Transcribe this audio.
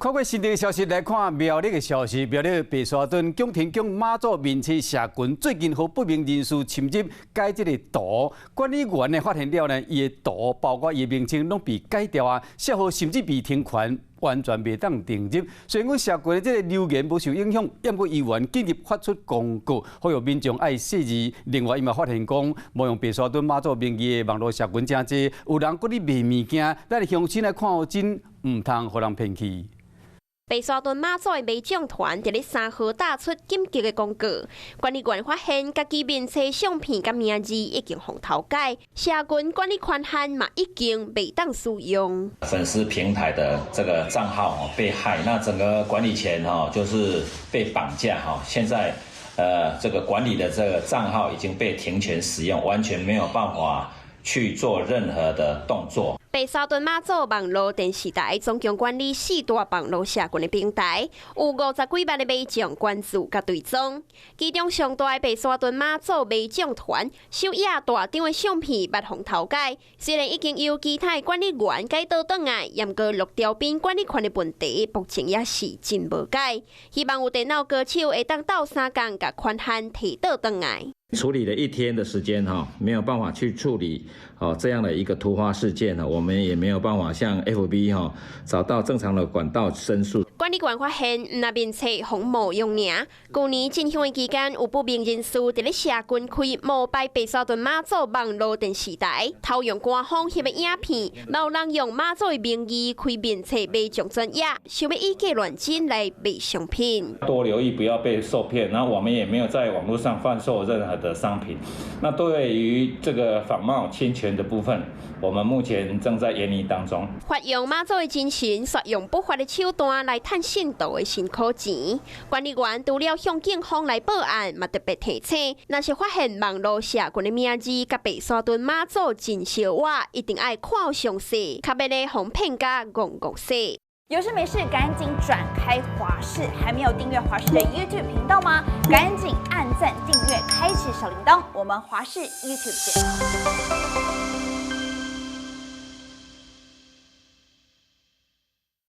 看過新的消息來看苗栗的消息，苗栗白沙屯蔣天宮媽祖面冊社群最近予不明人士侵入改這个圖，管理員呢發現了呢，伊的圖包括伊的名稱攏被改掉啊，社號甚至被停權，完全袂當登入。雖然講社群的這个留言無受影響，毋過議員緊急發出公告，呼籲民眾愛細膩。另外，伊嘛發現講，冒用白沙屯媽祖名義的網路社群誠濟，有人閣咧賣物件，咱鄉親來看好真，毋通予人騙去。白沙屯媽祖的民眾團佇咧3號打出緊急的公告，管理員發現家己面冊相片佮名字已經予偷改，社群管理權限嘛已經袂當使用。粉絲平台的這個賬號被駭，那整個管理權就是被綁架哈，現在這個管理的這個賬號已經被停權使用，完全沒有辦法去做任何的動作。白沙屯媽祖網路電視台總共管理四大網路社群的平台，有50幾萬的民眾關注佮追蹤。其中上大的白沙屯媽祖民眾團首頁大張的相片捌予偷改，雖然已經由其他的管理員改倒轉來，毋過落調變管理權的問題，目前也是真無解。希望有電腦高手會當鬥相共，共權限提倒轉來。處理了一天的時間哈，沒有辦法去處理哦這樣的一個突發事件呢，我們也沒有辦法向 FB 哈找到正常的管道申訴。管理員發現，毋但面冊予冒用爾，舊年進香的期間，有不明人士佇咧社群開冒牌白沙屯媽祖網路電視台，偷用官方翕的影片，有人用媽祖的名義開面冊賣眾專頁，想欲以假亂真來賣商品。多留意，不要被受騙。然後我們也沒有在網絡上販售任何的商品。那對於這個仿冒侵權的部分，我們目前正在研擬當中。發揚媽祖的精神，煞用不法的手段來趁信徒的辛苦錢。管理員除了向警方來報案，嘛特別提醒，若是發現網路社群的名字佮白沙屯媽祖真相倚，一定愛看好詳細，較免咧予騙甲戇戇踅。有事沒事趕緊轉開華視，還沒有訂閱華視的 YouTube 頻道嗎？趕緊按讚訂閱，開啟小鈴鐺。我們華視 YouTube 見。